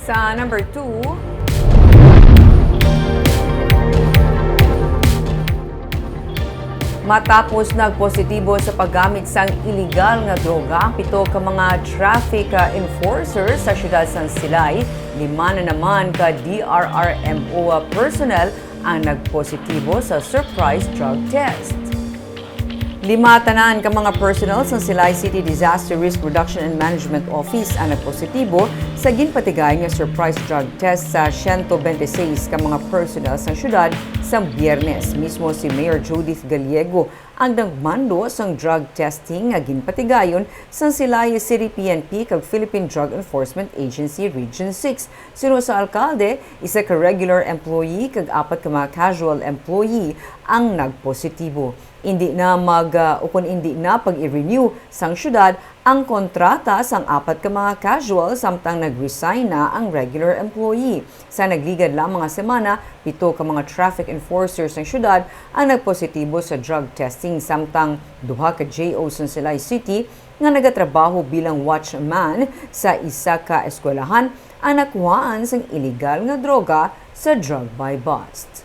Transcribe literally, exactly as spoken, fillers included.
Sa number two, matapos nagpositibo sa paggamit sang iligal nga droga ang pito ka mga traffic, ah, enforcers sa siyudad sang Silay, lima na naman ka D R R M O personnel ang nagpositibo sa surprise drug test. Lima tanan ka mga personnel sang Silay City Disaster Risk Reduction and Management Office ang nagpositibo sa ginpatigayon nga surprise drug test sa siyento bente seis ka mga personnel sang siyudad sang Biyernes. Mismo si Mayor Judith Gallego ang nagmando sang drug testing nga ginpatigayon sang Silay City P N P kag Philippine Drug Enforcement Agency Region six. Suno sa alkalde, isa ka regular employee kag apat ka mga casual employee ang nagpositibo. Indi na mag, ah, ukon indi na pag-i-renew sang siyudad ang kontrata sang apat ka mga casual samtang nag-resign na ang regular employee. Sa nagligad lamang nga semana, pito ka mga traffic enforcers sang siyudad ang nagpositibo sa drug testing, samtang duha ka J O sang Silay City nga nagatrabaho bilang watchman sa isa ka eskwelahan ang nakuhaan sang iligal nga droga sa drug buy-bust.